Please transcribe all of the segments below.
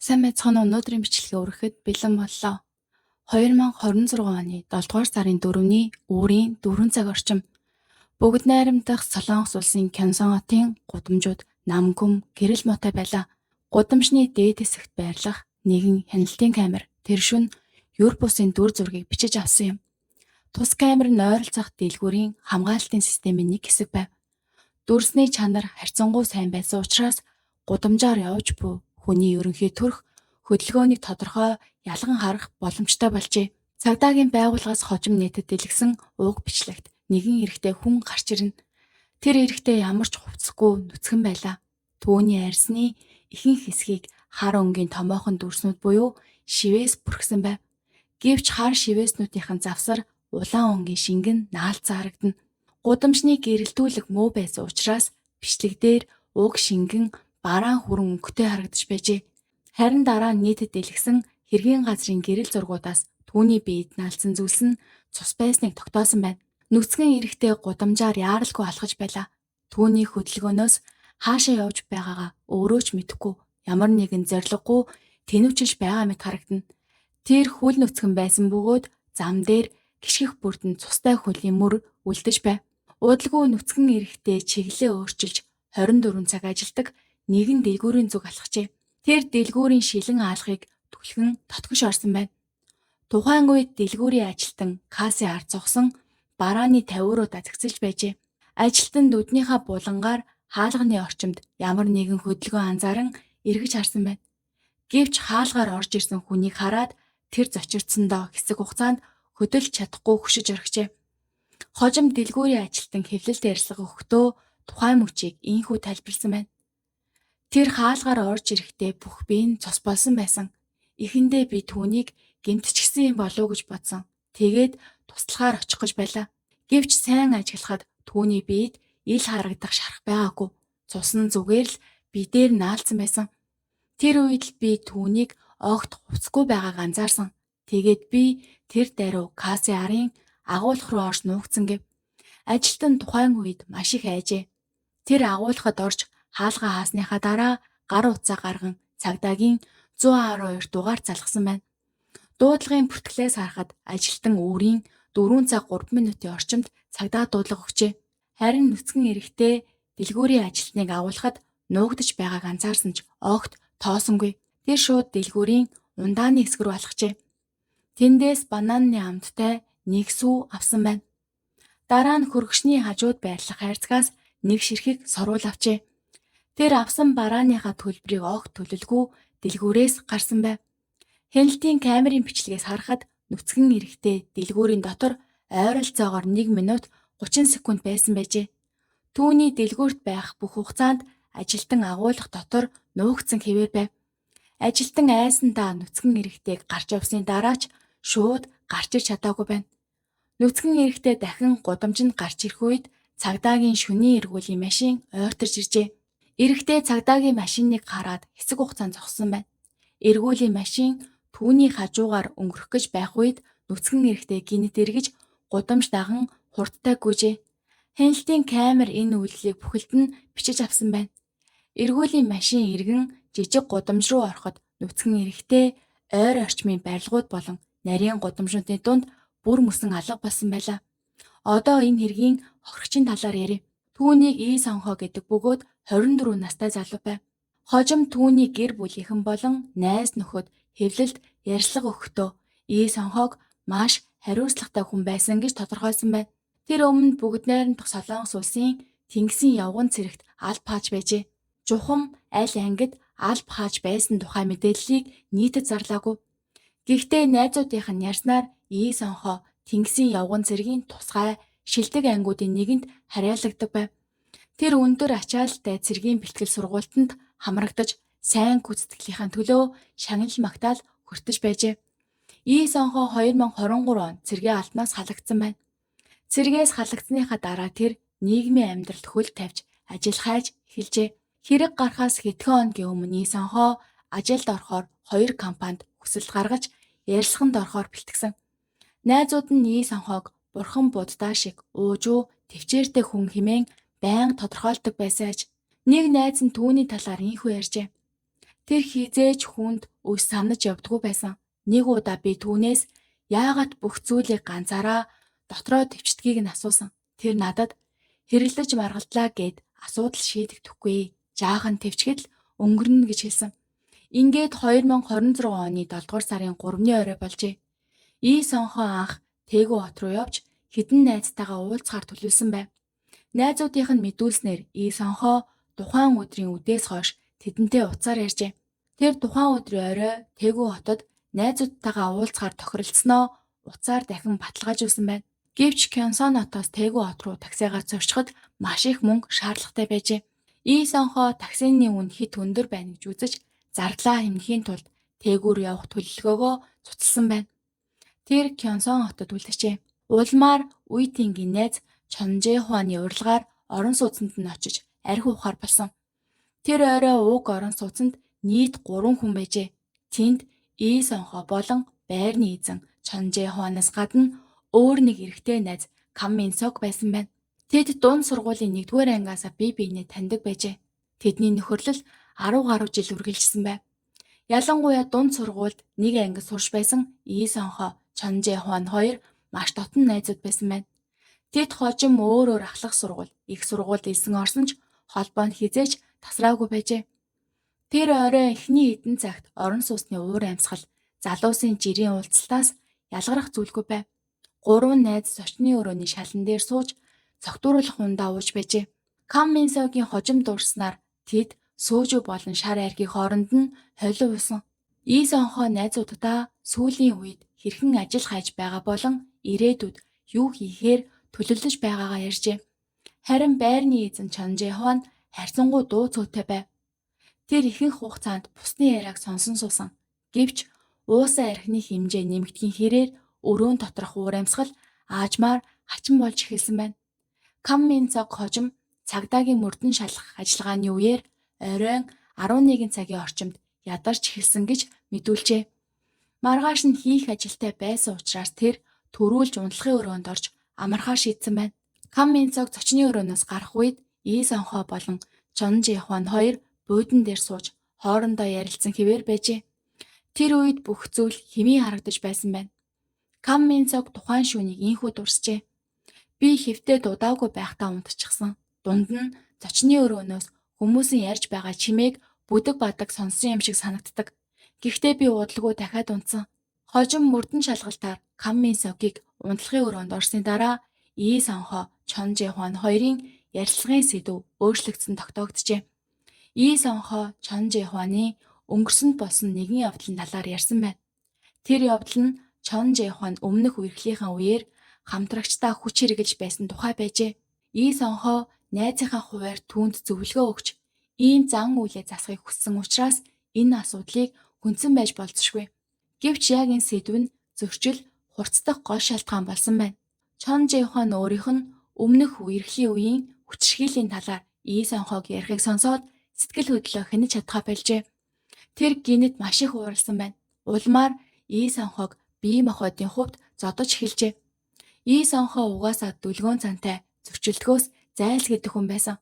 Сайн байцгаана уу? Өнөөдрийн бичлэгээ өргөхөд бэлэн боллоо. 2026 оны 7 дугаар сарын 4-ний үүрийн 4 цаг орчим Бүгд найрамдах Солонгос улсын Кёнсон хотын гудамжууд нам гүм гэрэл муутай байлаа. Гудамжны дээд хэсэгт байрлах нэгэн хяналтын камер тэр шөнө юр бусын дүр зургийг бичиж авсан юм. Тус камер нь ойролцоох дэлгүүрийн хамгаалалтын системийн нэг хэсэг байв. Дүрсний чанар харьцангуй сайн байсан учраас гудамжаар явж буй хүний ерөнхий төрх хөдөлгөөнийг тодорхой ялган харах боломжтой болжээ. Цагдаагийн байгууллагаас хожим нийтэд дэлгэсэн уг бичлэгт нэгэн эрэгтэй хүн гарч ирнэ. Тэр эрэгтэй ямар ч хувцасгүй нүцгэн байлаа. Түүний арьсны ихэнх хэсгийг хар өнгийн томоохон дүрснүүд буюу шивээс бүрхсэн байв. Гэвч хар шивээснүүдийнхэн завсар улаан өнгийн шингэн наалцсан харагдана. Гудамжны гэрэлтүүлэг муу байсан учраас бичлэг дээр уг шингэн бараан хүрэн өнгөтэй харагдаж байжээ. Харин дараа нь нийтэд дэлгэсэн хэргийн газрын гэрэл зургуудаас түүний биед наалдсан зүйлс нь цус байсныг тогтоосон байна. Нүцгэн эрэгтэй гудамжаар яаралгүй алхаж байлаа. Түүний хөдөлгөөнөөс хаашаа явж байгаагаа өөрөө ч мэдэхгүй ямар нэгэн зорилгогүй тэнүүчилж байгаа мэт харагдана. Тэр хөл нүцгэн байсан бөгөөд зам дээр гишгэх бүрдэн цустай хөлийн мөр үлдэж байв. Удалгүй нүцгэн эрэгтэй чиглэлээ өөрчилж 24 цаг ажилладаг нэгэн дэлгүүрийн зүг алхажээ. Тэр дэлгүүрийн шилэн аалгыг түлхэн дотгош орсон байна. Тухайн үед дэлгүүрийн ажилтан кассын ард зогсон барааны тавиуруудаа зэгцэлж байжээ. Ажилтан нүднийхээ булангаар хаалганы орчимд ямар нэгэн хөдөлгөөн анзааран эргэж харсан байна. Гэвч хаалгаар орж ирсэн хүнийг хараад тэр зочирдсондоо хэсэг хугацаанд хөдөлж чадахгүй хөшиж орхижээ. Хожим дэлгүүрийн ажилтан хэвлэлт ярилцлага өгөхдөө тухайн мөчийг ийнхүү тайлбарласан байна. Тэр хаалгаар орж ирэхдээ бүх бие нь цус болсон байсан. Эхэндээ би түүнийг гэмтчихсэн юм болов уу гэж бодсон. Тэгээд туслахаар очих гэж байлаа. Гэвч сайн ажиглахад түүний биед ил харагдах шарх байгаагүй. Цус нь зүгээр л бие дээр наалдсан байсан. Тэр үед л би түүнийг огт хувцасгүй байгааг анзаарсан. Тэгээд би тэр даруй кассын арын агуулгах руу орж нуугдсан гэв. Ажилтан тухайн үед маш их айжээ. Тэр агуулгад орж хаалгаа хаасныхаа дараа гар утсаа гарган цагдаагийн 112 дугаар залгасан байна. Дуудлагын бүртгэлээс харахад ажилтан үүрийн 4 цаг 3 минутын орчимд цагдаа дуудлага өгчээ. Харин нүцгэн эрэгтэй дэлгүүрийн ажилтныг агуулхад нуугдаж байгааг анзаарсан ч огт тоосонгүй. Тэр шууд дэлгүүрийн ундааны хэсэг рүү алхажээ. Тэндээс бананы амттай нэг сүү авсан байна. Дараа нь хөргөчний хажууд байрлах хайрцагаас нэг ширхэг соруул авчээ. Тэр авсан барааныхаа төлбөрийг огт төлөлгүй дэлгүүрээс гарсан байв. Хяналтын камерын бичлэгээс харахад нүцгэн эрэгтэй дэлгүүрийн дотор ойролцоогоор 1 минут 30 секунд байсан байжээ. Түүний дэлгүүрт байх бүх хугацаанд ажилтан агуулга дотор нуугдсан хэвээр байв. Ажилтан айсандаа нүцгэн эрэгтэйг гарч явсны дараа ч шууд гарч ирч чадаагүй байна. Нүцгэн эрэгтэй дахин гудамжинд гарч ирэх үед цагдаагийн шөнийн эргүүлийн машин ойртож иржээ. Эрэгтэй цагдаагийн машиныг хараад хэсэг хугацаанд зогссон байна. Эргүүлийн машин түүний хажуугаар өнгөрөх гэж байх үед нүцгэн эрэгтэй гэнэт эргэж гудамж даган хурдтай гүйжээ. Хяналтын камер энэ үйлдэлийг бүхэлд нь бичиж авсан байна. Эргүүлийн машин эргэн жижиг гудамж руу ороход нүцгэн эрэгтэй ойр орчмын барилгууд болон нарийн гудамжуудын дунд бүр мөсөн алга болсон байлаа. Одоо энэ хэргийн хохирогчийн талаар ярив. Түүнийг Ий Сонхоо гэдэг бөгөөд 24 настай залуу байв. Хожим түүний гэр бүлийнхэн болон найз нөхөд хэвлэлд ярилцлага өгөхдөө Ий Сонхоог маш хариуцлагатай хүн байсан гэж тодорхойлсон байна. Тэр өмнө бүгд найрамдах Солонгос улсын Тэнгисийн явган цэрэгт алба хааж байжээ. Жухам аль ангид алба хааж байсан тухай мэдээллийг нийтэд зарлаагүй. Гэхдээ найзуудынх нь ярьснаар Ий Сонхоо Тэнгисийн явган цэргийн тусгай шилдэг ангиудын нэгэнд харьяалагддаг байв. Тэр өндөр ачаалалтай цэргийн бэлтгэл сургуультанд хамрагдаж сайн гүйцэтгэлийнхээ төлөө шагнал магтаал хүртэж байжээ. Ий Сонхоо 2023 онд цэргийн албанаас халагдсан байна. Цэргээс халагдсаныхаа дараа тэр нийгмийн амьдралд хөл тавьж ажил хайж эхэлжээ. Хэрэг гарахаас хэдхэн хоногийн өмнө Ий Сонхоо ажилд орохоор хоёр компанид хүсэлт гаргаж ярилцлаганд орохоор бэлтгэсэн. Найзууд нь Ий Сонхоог бурхан буддаа шиг уужуу тэвчээртэй хүн хэмээн байнга тодорхойлдог байсан аж. Нэг найз нь түүний талаар ийнхүү ярьжээ. Тэр хизээж хүнд өс самнаж явдаггүй байсан. Нэг удаа би түүнээс яагаад бүх зүйлийг ганцаараа дотроо төвчдгийг нь асуусан. Тэр надад хэрэлдэж маргалдлаа гэд асуудал шийдэгдэхгүй. Жаахан төвчгөл өнгөрнө гэж хэлсэн. Ингээд 2026 оны 7 дугаар сарын 3-ны орой болжээ. И Сонхоо анх Тэгү хот руу явж хэдэн найзтайгаа уулзахаар төлөвлөсөн байв. Найзуудынх нь мэдүүлснээр И Сонхоо тухайн өдрийн үдээс хойш тэдэнтэй утсаар ярьжээ. Тэр тухайн өдрийн орой Тэгү хотод найзуудтайгаа уулзахаар тохиролцсноо утсаар дахин баталгаажуулсан байна. Гэвч Кёнсон хотоос Тэгү хот руу таксигаар зорчиход маш их мөнгө шаардлагатай байжээ. И Сонхоо таксины үн хэт өндөр байна гэж үзэж зардлаа хэмнэхийн тулд Тэгүр явах төлөвлөгөөгөө цуцлсан байна. Тэр Кёнсон хотод үлджээ. Улмаар Үе Тингийн найз Чонжэ Хуаны урилгаар орон сууцнд нь очиж архи уухаар болсон. Тэр орой уг орон сууцнд нийт 3 хүн байжээ. Тэнд И Сонхоо болон байрны эзэн Чонжэ Хуанаас гадна өөр нэг эрэгтэй найз Кам Минсок байсан байна. Тэд дунд сургуулийн 1-р ангиасаа бие биенээ таньдаг байжээ. Тэдний нөхөрлөл 10 гаруй жил үргэлжилсэн байв. Ялангуяа дунд сургуульд нэг анги сурч байсан И Сонхоо, Чонжэ Хуан хоёр маш дотн найзууд байсан байна. Тэд хожим өөр өөр ахлах сургууль, их сургуульд элсэн орсон ч холбоо нь хэзээ ч тасраагүй байжээ. Тэр орой эхний хэдэн цагт орон сууцны уур амьсгал, залуусын жирийн уулзалтаас ялгарах зүйлгүй байв. Гурван найз зочны өрөөний шалан дээр сууж цогтууруулах ундаа ууж байжээ. Кам Минсогийн хожим дурсанаар тэд сөөжүү болон шар аргийн хооронд нь холив усан. И Сонхоо найзууддаа сүүлийн үед хэрхэн ажил хайж байгаа болон ирээдүйд юу хийхээр төлөвлөж байгаагаа ярьжээ. Харин байрны эзэн Чонжэ Хуан харьцангуй дуу цөөтэй байв. Тэр ихэнх хугацаанд бусны яриаг сонсон суусан. Гэвч уусан архины хэмжээ нэмэгдэхийн хэрээр өрөөн доторх уур амьсгал аажмаар хачин болж эхэлсэн байна. Кам Минцог хожим цагдаагийн мөрдөн шалгах ажиллагааны үеэр оройн 11 цагийн орчимд ядарч эхэлсэн гэж мэдүүлжээ. Маргааш нь хийх ажилтай байсан учраас тэр түрүүлж унтлахын өрөөнд орж амархаар шийдсэн байна. Кам Минцог зочны өрөөнөөс гарах үед И Сонхоо болон Чон Жи Хуан хоёр буудан дээр сууж хоорондоо ярилцсан хэвээр байжээ. Тэр үед бүх зүйл хэмээн харагдаж байсан байна. Кам Минцог тухайн шүүнийг ийнхүү дурсжээ. Би хэвтээ дудаагүй байхдаа унтчихсан. Дунд нь зочны өрөөнөөс хүмүүсийн ярьж байгаа чимээг бүдэг бадаг сонссон юм шиг санагддаг. Гэхдээ би удалгүй дахиад унтсан. Хожим мөрдөн шалгалтаар Кам Минсогийг унтлахын өрөөнд орсны дараа И Сонхоо, Чон Жи Хуан хоёрын ярилцлагын сэдэв өөрчлөгдсөн тогтоогджээ. И Сонхоо Чон Жи Хуаны өнгөрсөнд болсон нэгэн явдлын талаар ярьсан байна. Тэр явдал нь Чон Жи Хуан өмнөх үерхлийнхээ үеэр хамтрагчдаа хүч хэрэглэж байсан тухай байжээ. И Сонхоо найзынхаа хувиар түүнд зөвлөгөө өгч ийм зан үйлээ засахыг хүссэн учраас энэ асуудлыг хүндсэн байж болзошгүй. Гэвч яг энэ сэдэв нь зөрчил хурцдах гол шалтгаан болсон байна. Чон Жи Хуан өөрийнх нь өмнөх үерхлийн үеийн хүчирхийллийн талаар И Сонхоог ярихыг сонсоод сэтгэл хөдлөлөө хянаж чадхаа болжээ. Тэр гинэт маш их ууралсан байна. Улмаар И Сонхоог бие махбодын хувьд зодож эхэлжээ. И Сонхоо угаасаа дүлгөөн цантай зөрчилдгөөс зайлсхийдэх хүн байсан.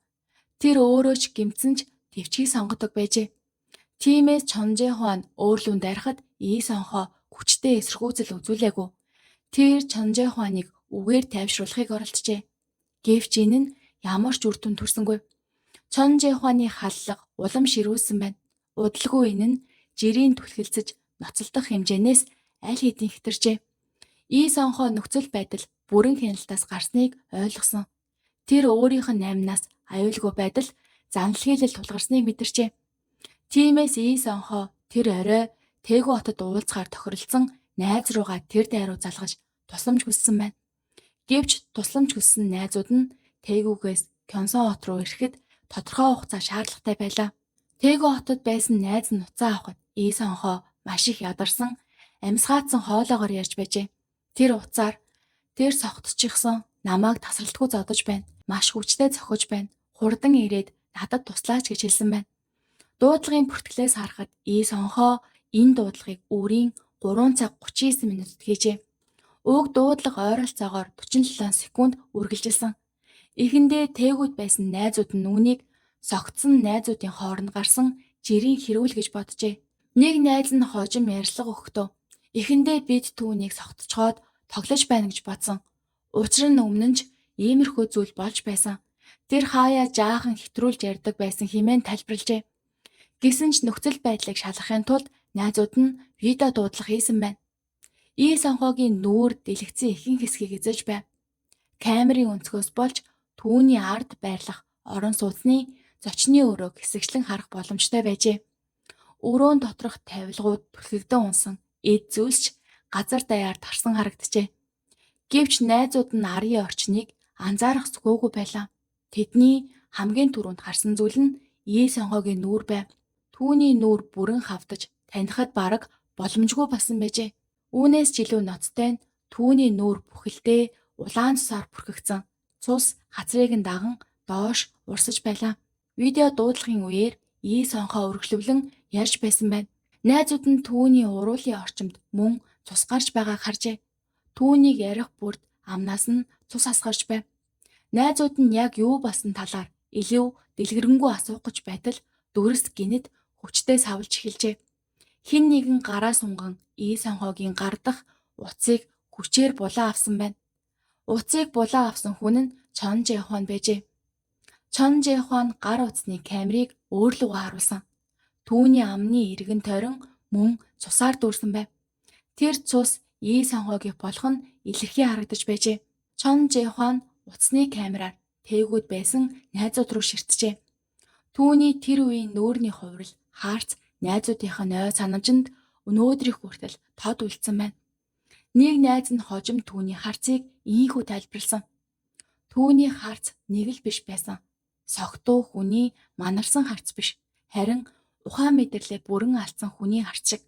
Тэр өөрөө ч гэмтсэн ч төвчгийг сонгодог байжээ. Тиймээс Чонжэ Хуан өөрлөн дайрахад И Сонхоо хүчтэй эсэргүүцэл үзүүлээгүй. Тэр Чонжэ Хуаныг үгээр тайвшруулахыг оролджээ. Гэвч энэ нь ямар ч үр дүн төрсөнгүй. Чонжэ Хуаны халлага улам ширүүсэн байна. Удалгүй энэ нь жирийн түлхэлцэж ноцолдох хэмжээнээс аль хэдийн хэтэрчээ. И Сонхоо нөхцөл байдал бүрэн хяналтаас гарсныг ойлгосон. Тэр өөрийнх нь амнаас аюулгүй байдал занлахийлэл тулгарсныг мэдэрчээ. Тиймээс И Сонхоо тэр орой Тэгү хотод уулзахаар тохиролцсон найз руугаа тэр дайруу залгаж тусламж хүссэн байна. Гэвч тусламж хүссэн найзууд нь Тэгүгээс Кёнсон хот руу ирэхэд тодорхой хугацаа шаардлагатай байлаа. Тэгү хотод байсан найз нь нуцаа авахад И Сонхоо маш их ядарсан, амьсгаадсан хоолоогоор ярьж байжээ. Тэр утсаар тэр согтчихсон намайг тасралтгүй зодож байна. Маш хүчтэй цохиж байна. Хурдан ирээд надад туслаач гэж хэлсэн байна. Дуудлагын бүртгэлээс харахад И Сонхоо энэ дуудлагыг өөрийн 3 цаг 39 минутад хийжээ. Уг дуудлага ойролцоогоор 47 секунд үргэлжилсэн. Эхэндээ Тэгүд байсан найзууд нь үүнийг согтсон найзуудын хооронд гарсан жирийн хэрүүл гэж боджээ. Нэг найз нь хожим ярьслага өгөхдөө эхэндээ бид түүнийг согтчхоод тоглож байна гэж бодсон. Учир нь өмнө нь ч иймэрхүү зүйл болж байсан. Тэр хаяа жаахан хэтрүүлж ярьдаг байсан хэмээн тайлбарлажээ. Гэсэн ч нөхцөл байдлыг шалгахын тулд найзууд нь видео дуудлага хийсэн байна. И Сонхогийн нүүр дэлгэцийн ихэнх хэсгийг эзэлж байв. Камерын өнцгөөс болж түүний ард байрлах орон сууцны зочны өрөөг хэсэгчлэн харах боломжтой байжээ. Өрөөн доторх тавилгууд түлхэгдэн унсан эд зүйлс ч газар даяар тарсан харагджээ. Гэвч найзууд нь арын орчныг анзаарах зүгөөгүй байлаа. Тэдний хамгийн түрүүнд харсан зүйл нь И Сонхогийн нүүр байв. Түүний нүүр бүрэн хавдаж танихад бараг боломжгүй болсон байжээ. Үүнээс ч илүү ноцтой нь түүний нүүр бүхэлдээ улаан цусаар бүрхэгдсэн. Цус хацрыг нь даган доош урсаж байлаа. Видео дуудлагын үеэр И Сонхоо үргэлжлүүлэн ярьж байсан байна. Найзууд нь түүний уруулын орчимд мөн цус гарч байгааг харжээ. Түүнийг ярих бүрд амнаас нь цус асгарч байв. Найзууд нь яг юу болсон талаар илүү дэлгэрэнгүй асуух гэж байтал дүрс гинэт хүчтэй савлж эхэлжээ. Хэн нэгэн гараа сунган И Сонхогийн гар дахь утсыг хүчээр булаа авсан байна. Утсыг булаа авсан хүн нь Чон Жэхуан байжээ. Чон Жэхуан гар утасны камерыг өөр лугаа харуулсан. Түүний амны эргэн тойрон мөн цусаар дүүрсэн байв. Тэр цус И Сонхогийн болох нь илэрхий харагдаж байжээ. Чон Жэхуан утасны камераар тээгүүд байсан найзууд руу ширтжээ. Түүний тэр үеийн нүүрний хувирал хаарц найзуудынхаа ной санамжинд өнөөдрийнх хүртэл тод үлдсэн байна. Нэг найз нь хожим түүний харцыг ийнхүү тайлбарласан. Түүний харц нэг л биш байсан. Согтуу хүний манарсан харц биш. Харин ухаан мэдэрлээ бүрэн алдсан хүний харц шиг.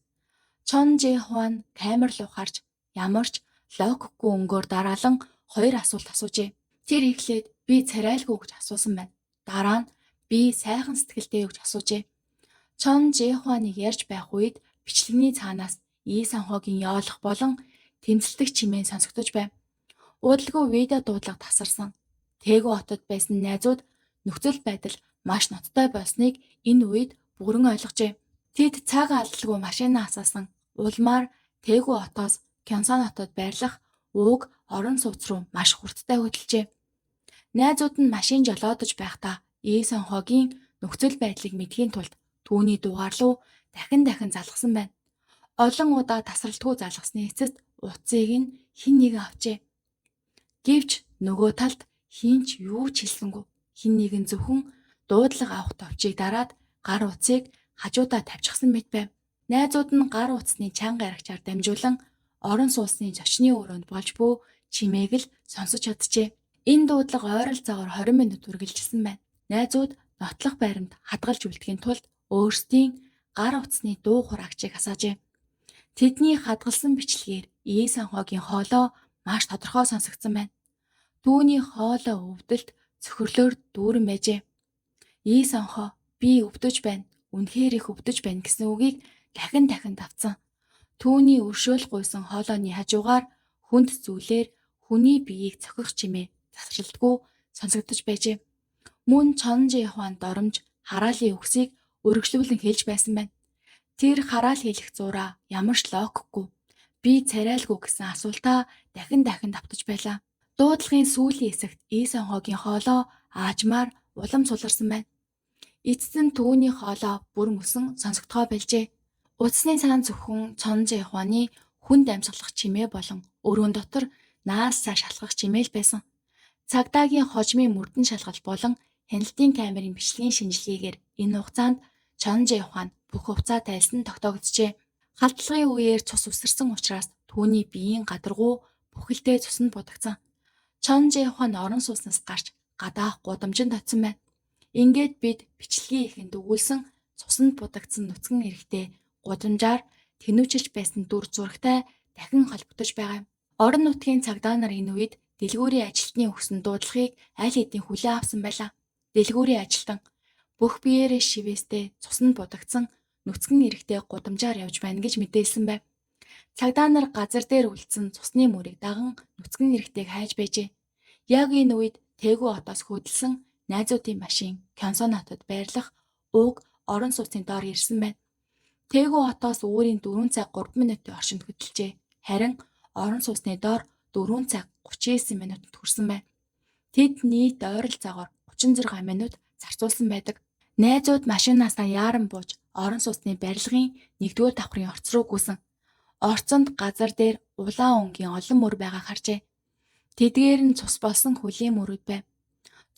Чон Жэ Хуан камер руу харж ямар ч логикгүй өнгөөр дараалан хоёр асуулт асуужээ. Тэр эхлээд би царайлгүй гэж асуусан байна. Дараа нь би сайхан сэтгэлтэй юу гэж асуужээ. Чон Жэ Хуаныг ярьж байх үед бичлэгний цаанаас И Сонхогийн ёолох болон тэмцэлдэх чимээ сонсогдож байв. Удалгүй видео дуудлага тасарсан. Тэгүү хотод байсан найзууд нөхцөл байдал маш ноцтой болсныг энэ үед бүрэн ойлгожээ. Тэд цаг алдалгүй машинаа асаасан. Улмаар Тэгүү хотоос Кёнсон хотод байрлах ууг орон сууц руу маш хурдтай хөдөлжээ. Найзууд нь машин жолоодож байхдаа И Сонхогийн нөхцөл байдлыг мэдэхийн тулд түүний дугаар руу дахин дахин залгасан байна. Олон удаа тасралтгүй залгасны эцэст утсыг нь хэн нэгэн авчээ. Гэвч нөгөө талд хэн ч юу ч хэлсэнгүй. Хэн нэгэн зөвхөн дуудлага авах товчийг дараад гар утсыг хажуудаа тавьчихсан мэт байв. Найзууд нь гар утасны чанга яригчаар дамжуулан орон сууцны зочны өрөөнд болж буй чимээг л сонсож чаджээ. Энэ дуудлага ойролцоогоор 20 минут үргэлжилсэн байна. Найзууд нотлох байранд хадгалж үлдэхийн тулд өөрсдийн гар утасны дуу хураагчийг асаажээ. Тэдний хадгалсан бичлэгээр И Сонхогийн хоолой маш тодорхой сонсогдсон байна. Түүний хоолой өвдөлт цөхрлөөр дүүрэн байжээ. И Сонхоо би өвдөж байна. Үнэхээр их өвдөж байна гэсэн үгийг дахин дахин давтсан. Түүний өршөөл гуйсан хоолойны хажуугаар хүнд зүйлээр хүний биеийг цохих чимээ засралтгүй сонсогдож байжээ. Мөн Чон Жэ Хуан доромж хараалын үгсийг өргөжлүүлэн хэлж байсан байна. Тэр хараал хэлэх зураа ямар ч логикгүй. Би царайлгүй гэсэн асуултаа дахин дахин давтаж байлаа. Дуудлагын сүүлийн хэсэгт И Сонхогийн хоолой аажмаар улам суларсан байна. Эцэст нь түүний хоолой бүр мөсөн сонсогдохоо болжээ. Утасны цаана зөвхөн Чон Жэ Хуаны хүнд амьсгалах чимээ болон өрөөн дотор наасаа шалхах чимээ л байсан. Цагдаагийн хожмын мөрдөн шалгалт болон хяналтын камерын бичлэгийн шинжилгээгээр энэ хугацаанд Чон Жэ Хуан бүх хувцаа тайлсан тогтоогджээ. Халдлагын үеэр цус үсэрсэн учраас түүний биеийн гадаргуу бүхэлдээ цуснд будагдсан. Чон Жэ Хуан орон сууцнаас гарч гадаах гудамжинд очсон байна. Ингээд бид бичлэгийн эхэнд өгүүлсэн цуснд будагдсан нүцгэн эрэгтэй гудамжаар тэнүүчилж байсан дүр зурагтай дахин холбогдож байгаа юм. Орон нутгийн цагдаа нар энэ үед дэлгүүрийн ажилтны өгсөн дуудлагыг аль хэдийн хүлээн авсан байлаа. Дэлгүүрийн ажилтан бүх биеэрээ шивээстэй цуснд будагдсан нүцгэн эрэгтэй гудамжаар явж байна гэж мэдээлсэн байв. Цагдаа нар газар дээр үлдсэн цусны мөрийг даган нүцгэн эрэгтэйг хайж байжээ. Яг энэ үед Тэгүү хотоос хөдөлсөн найзуудын машин Кёнсон хотод байрлах уг орон сууцны доор ирсэн байна. Тэгү хотоос үүрийн 4 цаг 3 минутын орчимд хөдөлжээ. Харин орон сууцны доор 4 цаг 39 минутанд хүрсэн байна. Тэд нийт ойролцоогоор 36 минут зарцуулсан байдаг. Найзууд машинаасаа яаран бууж орон сууцны барилгын 1-р давхрын орц руу гүйсэн. Орцонд газар дээр улаан өнгийн олон мөр байгааг харжээ. Тэдгээр нь цус болсон хөлийн мөрүүд байв.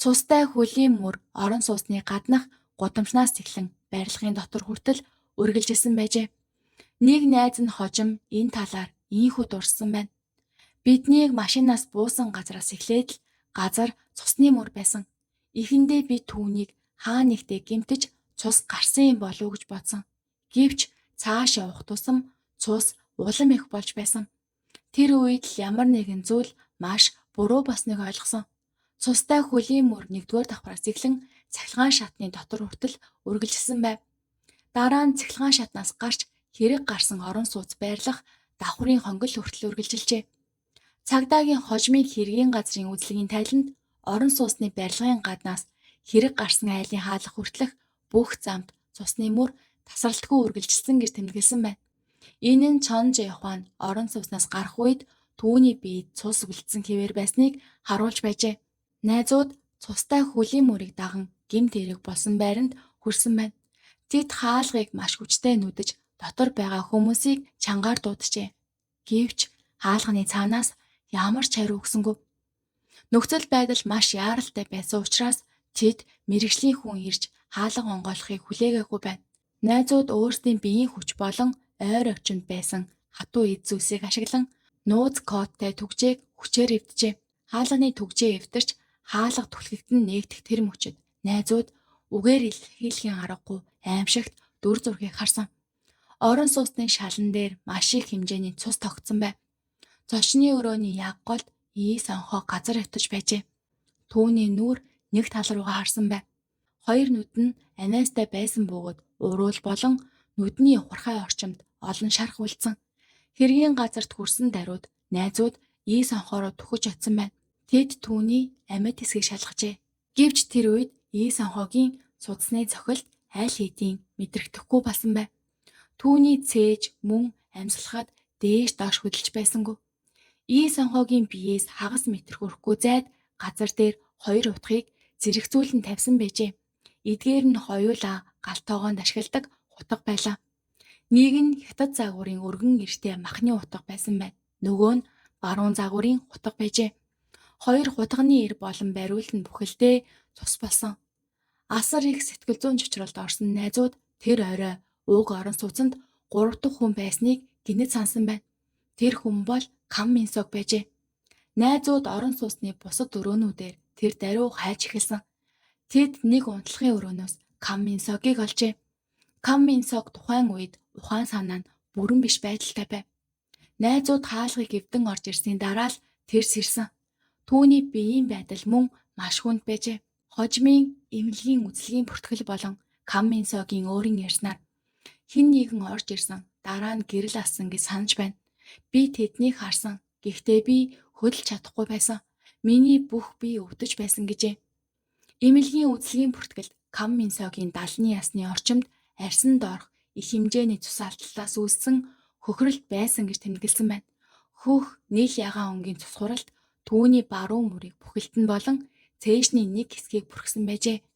Цустай хөлийн мөр орон сууцны гаднах гудамжнаас эхлэн барилгын дотор хүртэл үргэлжилсэн байжээ. Нэг найз нь хожим энэ талаар ийнхүү дурссан байна. Биднийг машинаас буусан газраас эхлээд л газар цусны мөр байсан. Эхэндээ би түүнийг хаа нэгтээ гэмтэж цус гарсан юм болов уу гэж бодсон. Гэвч цааш явах тусам цус улам их болж байсан. Тэр үед л ямар нэгэн зүйл маш буруу болсныг ойлгосон. Цустай хөлийн мөр 1-р давхраас эхлэн цахилгаан шатны дотор хүртэл үргэлжилсэн байв. Дараа нь цахилгаан шатнаас гарч хэрэг гарсан орон сууц байрлах давхрын хонгил хүртэл үргэлжилжээ. Цагдаагийн хожмын хэргийн газрын үзлэгийн тайланд орон сууцны барилгын гаднаас хэрэг гарсан айлын хаалга хүртэлх бүх замд цусны мөр тасралтгүй үргэлжилсэн гэж тэмдэглэсэн байна. Энэ нь Чон Жэхуан орон сууцнаас гарах үед түүний биед цус үлдсэн хэвээр байсныг харуулж байжээ. Найзууд цустай хөлийн мөрийг даган гэмт хэрэг болсон байранд хүрсэн байна. Тэд хаалгыг маш хүчтэй нүдэж дотор байгаа хүмүүсийг чангаар дууджээ. Гэвч хаалганы цаанаас ямар ч хариу өгсөнгүй. Нөхцөл байдал маш яаралтай байсан учраас тэд мэргэжлийн хүн ирж хаалга онгойлохыг хүлээгээгүй байна. Найзууд өөрсдийн биеийн хүч болон ойр орчинд байсан хатуу эд зүйлсийг ашиглан нууц кодтой түгжээг хүчээр эвджээ. Хаалганы түгжээ эвдэрч хаалга түлхэгдэн нээгдэх тэр мөчид найзууд үгээр илэрхийлэхийн аргагүй аимшигт дүр зургийг харсан. Орон сууцны шалан дээр маш их хэмжээний цус тогтсон байв. Зочны өрөөний яг голд Ий Сонхоо газар хөвтөж байжээ. Түүний нүүр нэг тал руугаа харсан байв. Хоёр нүд нь аниастай байсан бөгөөд уруул болон нүдний ухархай орчимд олон шарх үлдсэн. Хэргийн газарт хүрсэн даруйд найзууд Ий Сонхоо руу түхэж очсон байна. Тэд түүний амьд хэсгийг шалгажээ. Гэвч тэр үед Ий Сонхоогийн судасны цохилт аль хэдийн мэдрэгдэхгүй болсон байв. Түүний цээж мөн амьсгалахад дээш доош хөдөлж байсангүй. Ий Сонхоогийн биеэс хагас метр хүрэхгүй зайд газар дээр хоёр утгыг зэрэгцүүлэн тавьсан байжээ. Эдгээр нь хоёулаа гал тогоонд ашигладаг хутга байлаа. Нэг нь хятад загварын өргөн эртээ махны утга байсан байна. Нөгөө нь баруун загварын хутга байжээ. Хоёр хутганы эр болон бариулт нь бүхэлдээ цус болсон. Асар их сэтгэл зүйн чочролд орсон найзууд тэр орой уг орон сууцанд 3 дахь хүн байсныг гинэт сансан байна. Тэр хүн бол Кам Минсог байжээ. Найзууд орон сууцны бусад өрөөнүүдээр тэр даруй хайж эхэлсэн. Тэд нэг унтлахын өрөөнөөс Кам Минсогийг олжээ. Кам Минсог тухайн үед ухаан санаа нь бүрэн биш байдалтай байв. Найзууд хаалгыг эвдэн орж ирсний дараа л тэр сэрсэн. Түүний биеийн байдал мөн маш хүнд байжээ. Хожмын эмнэлгийн үзлэгийн бүртгэл болон Кам Минсогийн өөрийн ярьснаар хэн нэгэн орж ирсэн, дараа нь гэрэл ассан гэж санаж байна. Би тэднийг харсан. Гэхдээ би хөдөлж чадахгүй байсан. Миний бүх бие өвдөж байсан гэжээ. Эмнэлгийн үзлэгийн бүртгэлд Кам Минсогийн 70 ясны орчимд арьсан доорх их хэмжээний цус алдлаас үүссэн хөхрөлт байсан гэж тэмдэглэсэн байна. Хөх нийл ягаан өнгийн цус хуралд түүний баруун мөрийг бүхэлд нь болон цээжний нэг хэсгийг бүрхсэн байжээ.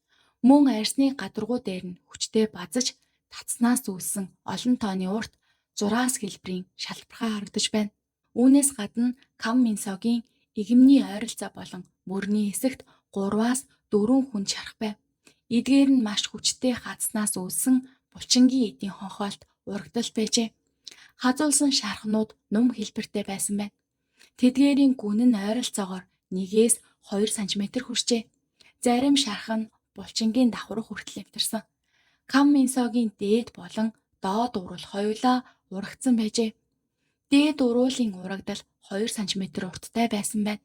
Мөн арьсны гадаргуу дээр нь хүчтэй базаж татснаас үүссэн олон тооны урт зураас хэлбэрийн шалбархай харагдаж байна. Үүнээс гадна Кам Минсогийн эгэмний ойролцоо болон мөрний хэсэгт 3-аас 4 хүн шарх байв. Эдгээр нь маш хүчтэй хадснаас үүссэн булчингийн эдийн хонхоолт урагдалт байжээ. Хазуулсан шархнууд нум хэлбэртэй байсан байна. Тэдгээрийн гүн нь ойролцоогоор 1-ээс 2 см хүрчээ. Зарим шарх нь булчингийн давхар хүртэл нэвтэрсэн. Кам Минсогийн дээд болон доод уруул хоёулаа урагдсан байжээ. Дээд уруулын урагдал 2 см урттай байсан байна.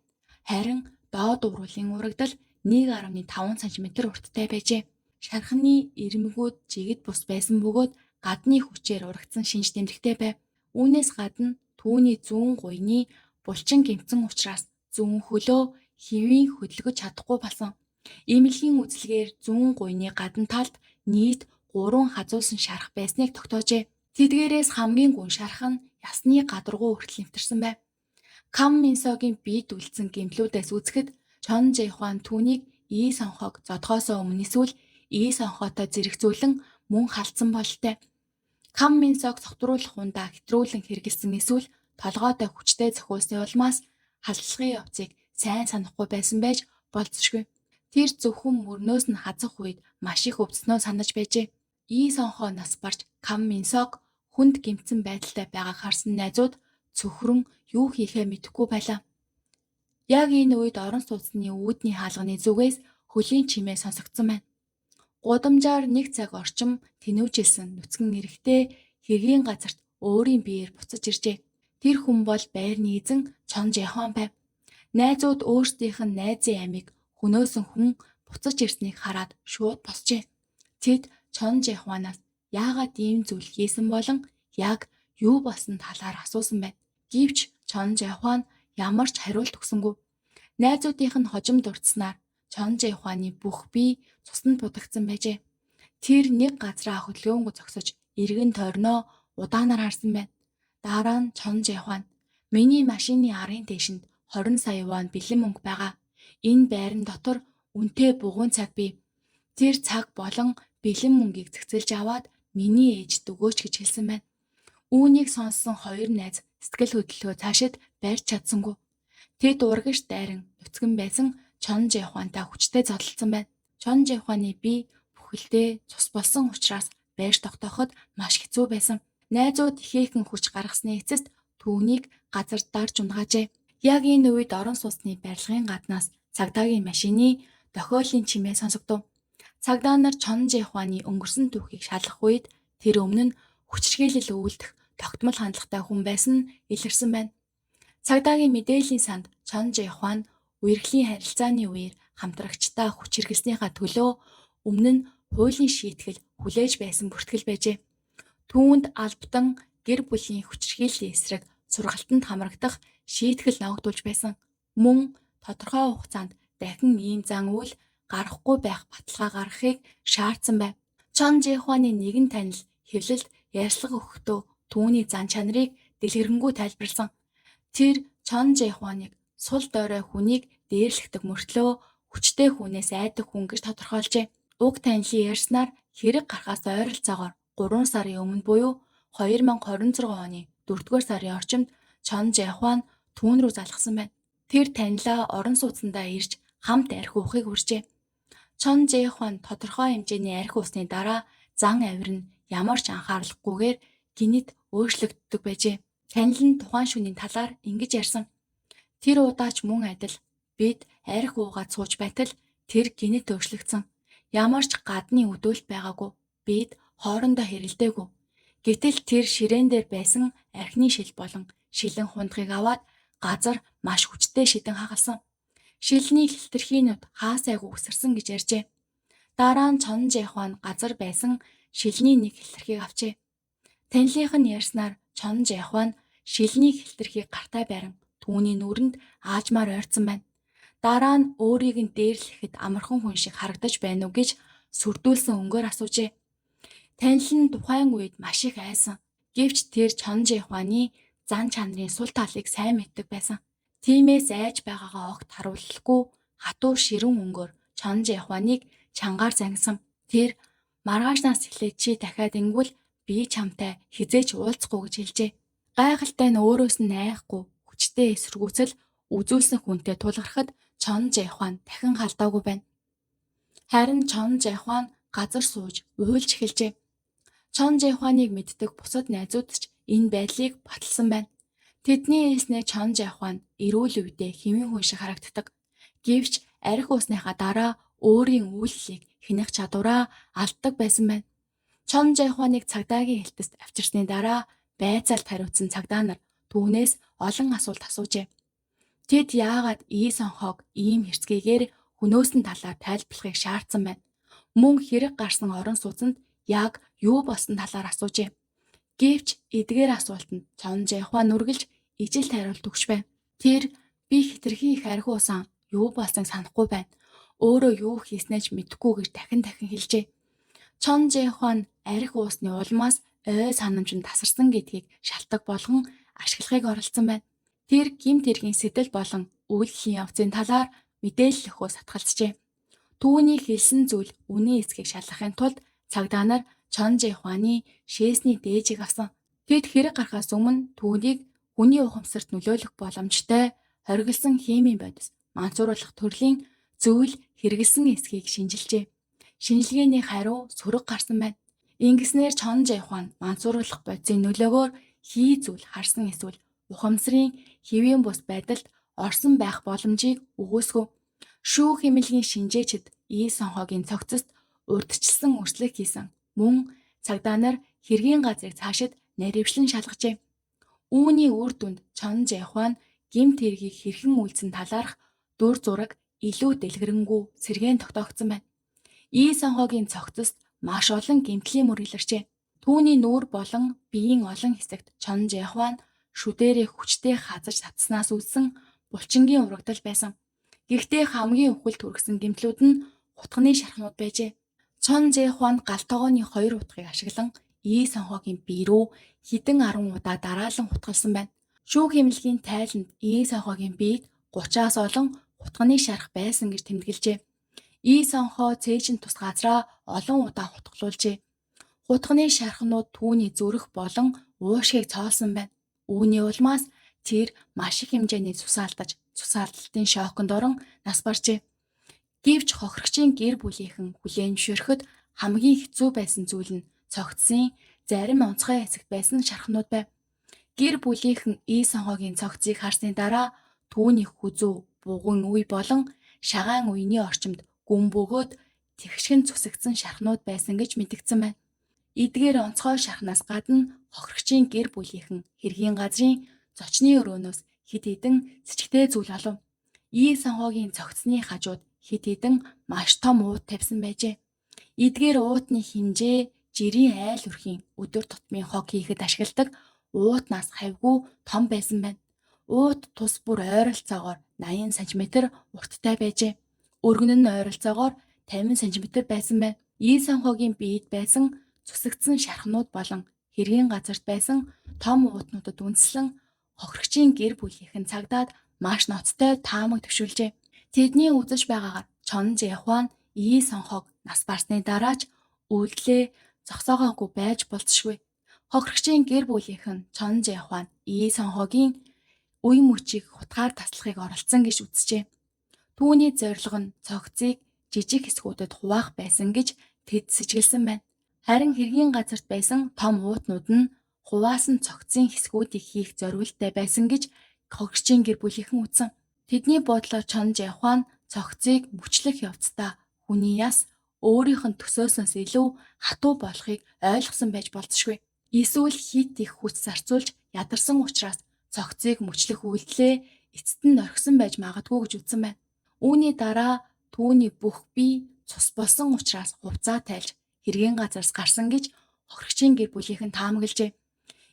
Харин доод уруулын урагдал 1.5 см урттай байжээ. Шархны ирмэгүүд жигд бус байсан бөгөөд гадны хүчээр урагдсан шинж тэмдэгтэй байв. Үүнээс гадна түүний зүүн гуяны булчин гэмтсэн учраас зүүн хөлөө хэвийн хөдөлгөж чадахгүй болсон. Эмнэлгийн үзлэгээр зүүн гуяны гадна талд нийт 3 хазуулсан шарх байсныг тогтоожээ. Тэдгээрээс хамгийн гүн шарх нь ясны гадаргуу хүртэл нэвтэрсэн байв. Кам Минсогийн биед үлдсэн гэмтлүүдээс үзэхэд Чон Жэхуан түүнийг И Сонхог зодохоосоо өмнө эсвэл И Сонхотой зэрэгцүүлэн мөн халдсан бололтой. Кам Минсог согтруулах ундаа хэтрүүлэн хэрэгэлсэн эсвэл толгойдоо хүчтэй зохиулсны улмаас халдлагын явцыг сайн санахгүй байсан байж болзошгүй. Тэр зөвхөн мөрнөөс нь хазах үед маш их өвдснөө санаж байжээ. И Сонхоо нас барж Кам Минсог хүнд гэмтсэн байдалтай байгааг харсан найзууд цөхрөн юу хийхээ мэдэхгүй байлаа. Яг энэ үед орон сууцны үүдний хаалганы зүгээс хөлийн чимээ сонсогдсон байна. Гудамжаар нэг цаг орчим тэнүүжилсэн нүцгэн эрэгтэй хэргийн газарт өөрийн биеэр буцаж иржээ. Тэр хүн бол байрны эзэн Чон Жэхон байв. Найзууд өөрсдийнх нь найзын амийг хөнөөсөн хүн буцаж ирснийг хараад шууд босжээ. Тэд Чон Жэхванаас яагаад ийм зүйл хийсэн болон яг юу болсон талаар асуусан байна. Гэвч Чон Жэхван ямар ч хариулт өгсөнгүй. Найзуудынх нь хожим дурдсанаар Чон Жэхваны бүх бие цуснд будагдсан байжээ. Тэр нэг газраа хөдөлгөөнгүй зогсож эргэн тойрноо удаанаар харсан байна. Дараа нь Чон Жэхван миний машины арын дээшинд 20 сая вон бэлэн мөнгө байгаа. Энэ байран дотор үнэтэй бугуйн цаг бий. Тэр цаг болон бэлэн мөнгийг зэгцэлж аваад миний ээжд өгөөч гэж хэлсэн байна. Үүнийг сонссон хоёр найз сэтгэл хөдлөлгөө цаашид барьж чадсангүй. Тэд урагш дайран нүцгэн байсан Чон Жэхуантай хүчтэй зодолдсон байна. Чон Жэхуаны бие бүхэлдээ цус болсон учраас байрш тогтооход маш хэцүү байсан. Найзууд ихээхэн хүч гаргасны эцэст түүнийг газар дарж унгаажээ. Яг энэ үед орон сууцны барилгын гаднаас цагдаагийн машины дохиолын чимээ сонсогдов. Цагдаа нар Чон Жэхуаны өнгөрсөн түүхийг шалгах үед тэр өмнө нь хүчирхийлэл үйлдэх тогтмол хандлагатай хүн байсан нь илэрсэн байна. Цагдаагийн мэдээллийн санд Чон Жэхуан үерхлийн харилцааны үеэр хамтрагчдаа хүч хэрэглэснийхаа төлөө өмнө нь хуулийн шийтгэл хүлээж байсан бүртгэл байжээ. Түүнд албадан гэр бүлийн хүчирхийллийн эсрэг сургалтанд хамрагдах шийтгэл ногдуулж байсан. Мөн тодорхой хугацаанд дахин ийм зан үйл гарахгүй байх баталгаа гаргахыг шаардсан байв. Чон Жэхуаны нэгэн танил хэвлэлд ярьцлага өгөхдөө түүний зан чанарыг дэлгэрэнгүй тайлбарласан. Тэр Чон Жэхуаныг сул дорой хүнийг дээрлэхдэг мөртлөө хүчтэй хүнээс айдаг хүн гэж тодорхойлжээ. Уг танилын ярьснаар хэрэг гарахаас ойролцоогоор 3 сарын өмнө буюу 2026 оны 4-р сарын орчимд Чон Жэхуан түүн рүү залгасан байна. Тэр танилаа орон сууцандаа ирж хамт архи уухыг урьжээ. Чон Жэхуан тодорхой хэмжээний архи уусны дараа зан авир нь ямар ч анхааралгүйгээр гинэт өөрчлөгддөг байжээ. Танил нь тухайн шөнийн талаар ингэж ярьсан. Тэр удаач мөн адил бид архи уугаад сууж байтал тэр гинэт өөрчлөгдсөн. Ямар ч гадны өдөөлт байгаагүй. Бид хоорондоо хэрэлдээгүй. Гэтэл тэр ширээн дээр байсан архины шил болон шилэн хундахыг аваад газар маш хүчтэй шидэн хагалсан. Шилний хилтерхийнүүд хаасайгүй үсэрсэн гэж ярьжээ. Дараа нь Чон Жэхуан газар байсан шилний нэг хилтерхийг авчээ. Танилынх нь ярьснаар Чон Жэхуан шилний хилтерхийг гартаа барин түүний нүрэнд аажмаар ойртсон байна. Дараа нь өөрийг нь дээрлэхэд амархан хүн шиг харагдаж байна уу гэж сүрдүүлсэн өнгөөр асуужээ. Танил нь тухайн үед маш их айсан. Гэвч тэр Чон Жэхуаны зан чанарын сул талыг сайн мэддэг байсан. Тиймээс айж байгаагаа огт харуулахгүй хатуу ширүүн өнгөөр Чон Жэхуаныг чангаар зангисан. Тэр маргаашнаас эхлээд чи дахиад ингэвэл би чамтай хэзээ ч уулзахгүй гэж хэлжээ. Гайхалтай нь өөрөөс нь айхгүй хүчтэй эсэргүүцэл үзүүлсэн хүнтэй тулгархад Чон Жэхуан дахин халдаагүй байна. Харин Чон Жэхуан газар сууж уйлж эхэлжээ. Чон Жэхуаныг мэддэг бусад найзууд ч энэ байдлыг баталсан байна. Тэдний хэлснээр Чон Жэхуан эрүүл үедээ хэвийн хүн шиг харагддаг. Гэвч архи уусныхаа дараа өөрийн үйлдэлийг хянах чадвараа алддаг байсан байна. Чон Жэхуаныг цагдаагийн хэлтэст авчирсны дараа байцаалд хариуцсан цагдаа нар түүнээс олон асуулт асуужээ. Тэд яагаад И Сонхог ийм хэрцгийгээр хөнөөсөн талаар тайлбарлахыг шаардсан байна. Мөн хэрэг гарсан орон сууцнд яг юу болсон талаар асуужээ. Гэвч эдгээр асуултанд Чон Жэхуан үргэлж ижилт хариулт өгч байв. Тэр би хэтэрхий их архи уусан юу болсныг санахгүй байна. Өөрөө юу хийснээ ч мэдэхгүй гэж дахин дахин хэлжээ. Чон Жэ-хван арх уусны улмаас ой санамж нь тасарсан гэдгийг шалтаг болгон ашиглахыг оролдсон байна. Тэр гэмт хэргийн сэтэл болон үйлдэлийн явцын талаар мэдээлэл өгөхөөс татгалзжээ. Түүний хэлсэн зүйл үнийн эсэхийг шалгахын тулд цагдаа нар Чон Жэ-хваны шээсний дээжийг авсан. Тэд хэрэг гарахаас өмнө түүнийг хүний ухамсарт нөлөөлөх боломжтой хориглосон химийн бодис мансууруулах төрлийн зүйл хэрэглэсэн эсэхийг шинжилжээ. Шинжилгээний хариу сөрөг гарсан байна. Ингэснээр Чон Жэ-хван мансууруулах бодисын нөлөөгөөр хий зүйл харсан эсвэл ухамсарын хэвийн бус байдалд орсон байх боломжийг өгөөсгөв. Шүүх хэмнэлгийн шинжээчид И Сонхогийн цогцост урьдчилсан өрсөлдөх хийсэн. Мөн цагдаа нар хэргийн газрыг цаашид наривчлан шалгажээ. Үүний үр дүнд Чон Жэ-хван гэмт хэргийг хэрхэн үйлдсэн талаарх дүр зураг илүү дэлгэрэнгүй сэргээн тогтоогдсон байна. И Сонхогийн цогцост маш олон гэмтлийн мөр илэрчээ. Түүний нүүр болон биеийн олон хэсэгт Чон Жэ-хван шүдээрээ хүчтэй хазаж татснаас үүссэн булчингийн урагдал байсан. Гэхдээ хамгийн үхэлд хүргэсэн гэмтлүүд нь хутганы шархнууд байжээ. Чон Жэ-хван гал тогооны хоёр утгыг ашиглан И Сонхогийн бие рүү хэдэн арван удаа дараалан хутгалсан байна. Шүүх хэмнэлгийн тайланд И Сонхогийн биед 30-аас олон хутганы шарх байсан гэж тэмдэглэжээ. И Сонхо цээжин тус газраа олон удаа хутгалуулжээ. Хутганы шархнууд түүний зүрх болон уушгийг цоолсон байна. Үүний улмаас тэр маш их хэмжээний цус алдаж, цус алдалтын шоконд орон нас баржээ. Гэвч хохирогчийн гэр бүлийнхэн хүлээн зөвшөөрөхөд хамгийн хэцүү байсан зүйл нь цогцсын зарим онцгой хэсэгт байсан шархнууд байв. Гэр бүлийнхэн И Сонхогийн цогцыг харсны дараа түүний хүзүү, бугуйн үе болон шагаан үений орчимд гүн бөгөөд тэгшгэн цусагдсан шархнууд байсан гэж мэдэгдсэн байна. Эдгээр онцгой шархнаас гадна хохирогчийн гэр бүлийнхэн хэргийн газрын зочны өрөөнөөс хэд хэдэн сэжигтэй зүйл олов. И Сонхогийн цогцсны хажууд хэд хэдэн маш том уут тавьсан байжээ. Эдгээр уутны хэмжээ жирийн айл өрхийн өдөр тутмын хог хийхэд ашигладаг уутнаас хавьгүй том байсан байна. Уут тус бүр ойролцоогоор 80 см урттай байжээ. Өргөн нь ойролцоогоор 50 см байсан байна. И Сонхогийн биед байсан цусагдсан шархнууд болон хэргийн газарт байсан том уутнуудад үндэслэн хохирогчийн гэр бүлийнхэн цагдаад маш ноцтой таамаг дэвшүүлжээ. Тэдний үзэж байгаагаар Чон Жэ-хван И Сонхог нас барсны дараач үйлдэлээ зогсоогоогүй байж болзошгүй. Хохирогчийн гэр бүлийнхэн Чон Жэ-хван И Сонхогийн үе мөчийг хутгаар таслахыг оролдсон гэж үзжээ. Түүний зорилго нь цогцыг жижиг хэсгүүдэд хуваах байсан гэж тэд сэжиглэсэн байна. Харин хэргийн газарт байсан том уутнууд нь хуваасан цогцын хэсгүүдийг хийх зориулттай байсан гэж хохирогчийн гэр бүлийнхэн үзсэн. Тэдний бодлоор Чон Жэ-хван цогцыг мөчлөх явцдаа хүний яс өөрийнх нь төсөөлсөнөөс илүү хатуу болохыг ойлгосон байж болзошгүй. Эсвэл хэт их хүч зарцуулж ядарсан учраас цогцыг мөчлөх үйлдэлээ эцэст нь орхисон байж магадгүй гэж үзсэн байна. Үүний дараа түүний бүх бие цус болсон учраас хувцаа тайлж хэргийн газраас гарсан гэж хохирогчийн гэр бүлийнхэн таамаглажээ.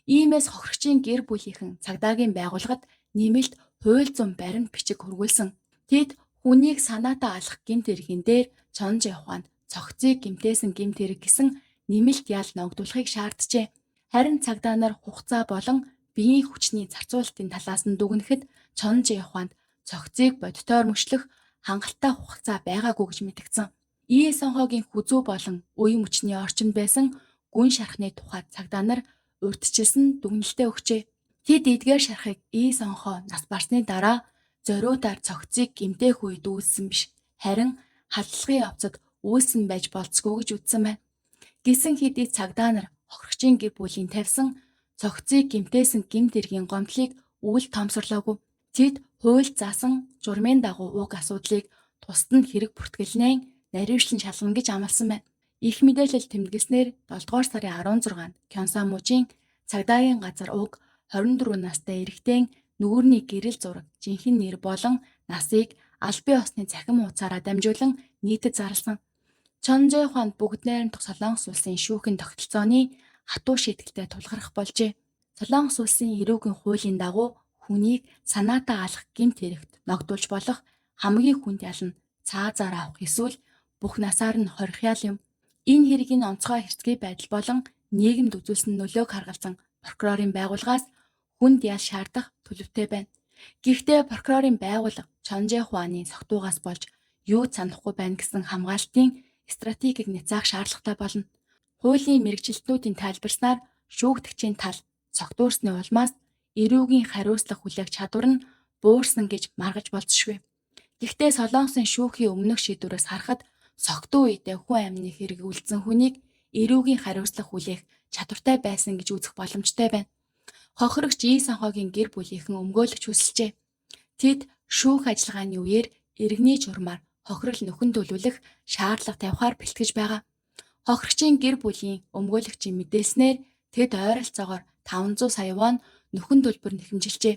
Иймээс хохирогчийн гэр бүлийнхэн цагдаагийн байгууллагад нэмэлт хууль зүйн баримт бичиг хүргүүлсэн. Тэд хүнийг санаатаа алах гэмт хэргийн дээр Чон Жэ-хванд цогцыг гэмтээсэн гэмт хэрэг гэсэн нэмэлт ял ногдуулахыг шаарджээ. Харин цагдаа нар хугацаа болон биеийн хүчний зарцуулалтын талаас нь дүгнэхэд Чон Жэ-хванд цогцыг бодитоор мөчлөх хангалттай хугацаа байгаагүй гэж мэдгдсэн. И Сонхогийн хүзүү болон үе мөчний орчинд байсан гүн шархны тухайд цагдаа нар урьдчилсан дүгнэлтээ өгчээ. Тэд эдгээр шархыг И Сонхо нас барсны дараа зориудаар цогцыг гэмтээх үед үүссэн биш. Харин халдлагын явцад үүссэн байж болзошгүй гэж үзсэн байна. Гэсэн хэдий цагдаа нар хохирогчийн гэр бүлийн тавьсан цогцыг гэмтээсэн гэмт хэргийн гомдлыг үл тоомсорлоогүй. Тэд хууль заасан журмын дагуу уг асуудлыг тусад нь хэрэг бүртгэлнээ наривчлан шалгана гэж амласан байна. Их мэдээлэл тэмдэглэснээр 7 дугаар сарын 16-нд Кёнсан мужийн цагдаагийн газар уг 24 настай эрэгтэй нүүрний гэрэл зураг, жинхэнэ нэр болон насыг албан ёсны цахим хуудсаараа дамжуулан нийтэд зарласан. Чон Жэ-хванд бүгд найрамдах Солонгос улсын шүүхийн тогтолцооны хатуу шийтгэлтэй тулгарх болжээ. Солонгос улсын эрүүгийн хуулийн дагуу хүнийг санаатаа алах гэмт хэрэгт ногдуулж болох хамгийн хүнд ял нь цаазаар авах эсвэл бүх насаар нь хорих ял юм. Энэ хэргийн онцгой хэрцгий байдал болон нийгэмд үзүүлсэн нөлөөг харгалзан прокурорын байгууллагаас хүнд ял шаардах төлөвтэй байна. Гэхдээ прокурорын байгууллага Чонже Хуаны согтуугаас болж юу ч санахгүй байна гэсэн хамгаалтын стратегийг няцаах шаардлагатай болно. Хуулийн мэргэжилтнүүдийн тайлбарснаар шүүгдэгчийн тал согтуурсны улмаас эрүүгийн хариуцлага хүлээх чадвар нь буурсан гэж маргаж болзошгүй. Гэхдээ Солонгосын шүүхийн өмнөх шийдвэрээс харахад согтуу үедээ хүн амны хэрэг үлдсэн хүнийг эрүүгийн хариуцлага хүлээх чадвартай байсан гэж үзэх боломжтой байна. Хохирогч И Санхогийн гэр бүлийнхэн өмгөөлөгч хүсэлжээ. Тэд шүүх ажиллагааны үеэр иргэний журмаар хохирол нөхөн төлөвлөх шаардлага тавихаар бэлтгэж байгаа. Хохирогчийн гэр бүлийн өмгөөлөгчийн мэдээлснээр тэд ойролцоогоор 500 сая вон нөхөн төлбөр нэхэмжилжээ.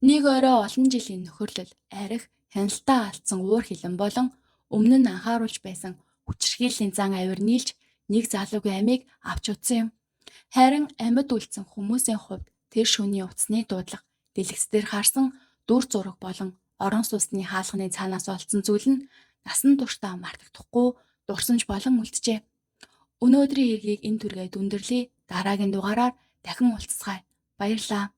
Нэг орой олон жилийн нөхөрлөл, арх, хяналтаа алдсан уур хилэн болон өмнө нь анхааруулж байсан хүчирхийллийн зан авир нийлж нэг залуугийн амийг авч утсан юм. Харин амьд үлдсэн хүмүүсийн хувьд тэр шөнийн утасны дуудлага, дэлгэц дээр харсан дүр зураг болон орон сууцны хаалганы цаанаас олдсон зүйл нь насан туршдаа мартагдахгүй дурсамж болон үлджээ. Өнөөдрийн хэргийг энэ түргээд өндөрлөе. Дараагийн дугаараар дахин уулзацгаая. Баярлалаа.